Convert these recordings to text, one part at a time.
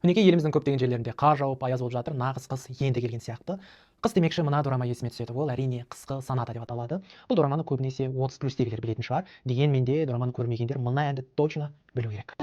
Мінекей, еліміздің көптеген жерлерінде қар жауып, аяз болып жатыр. Нағыз қыс енді келген сияқты. Қыс демекші, мына дорама есіме түседі. Ол, әрине, «Қысқы соната» деп аталады. Бұл дораманы көбінесе 30 плюстегілер білетін шығар. Дегенмен де дораманы көрмегендер мына әнді точно білу керек.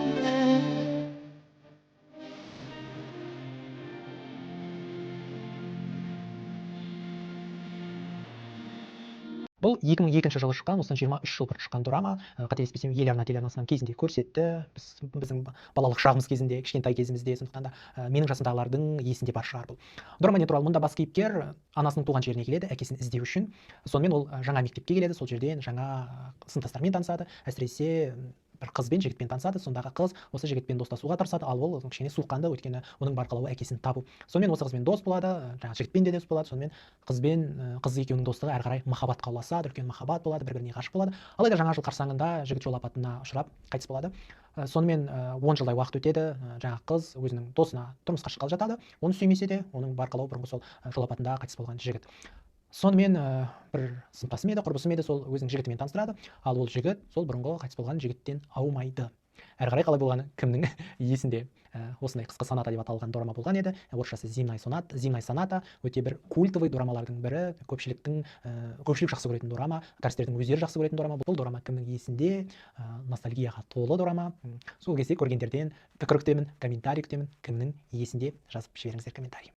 Бұл 2002 жылы шыққан, осыдан 23 жыл бұрын шыққан дорама. Қателеспесем, Ел арна телеарнасынан кезінде көрсетті. Біздің балалық шағымыз кезінде, кішкентай кезімізде. Сондықтан да менің жасымдағылардың есінде бар шығар бұл. Дорама не туралы? Мұнда бас кейіпкер анасының туған жеріне келеді, әкесін іздеу үшін. Сонымен ол жаңа мектепке келеді, сол жерден жаңа сыныптастарымен танысады. Әсіресе бір қыз бен жігітпен танысады. Сондағы қыз осы жігітпен достасуға тырысады, ал ол кішкене суыққанды, өйткені оның бар қалауы әкесін табу. Сонымен осы қызбен дос болады, жаңағы жігітпен де дос болады. Сонымен қыз бен қыз екеуінің достығы әрі қарай махаббатқа ұласады, үлкен махаббат болады, бір біріне ғашық болады. Алайда жаңа жыл қарсаңында жігіт жол апатына ұшырап қайтыс болады. Сонымен 10 жылдай уақыт өтеді. Жаңағы қыз өзінің досына тұрмысқа шыққалы жатады. Оны сүймесе де, оның бар қалауы бұрынғы сол жол апатында қайтыс болған жігіт. Сонымен бір сыныптасы ма еді, құрбысы ма еді, сол өзінің жігітімен таныстырады. Ал ол жігіт сол бұрынғы қайтыс болған жігіттен аумайды. Әрі қарай қалай болғаны кімнің есінде? Осындай «Қысқы соната» деп аталған дорама болған еді. Орысшасы «Зимняя соната». Өте бір культовый дорамалардың бірі, көпшілік жақсы көретін дорама, кәрістердің өздері жақсы көретін дорама. Бұл дорама кімнің есінде? Ностальгияға толы дорама. Сол кезде көргендерден пікір күтемін, комментарий күтемін. Кімнің есінде, жазып жіберіңіздер комментарий.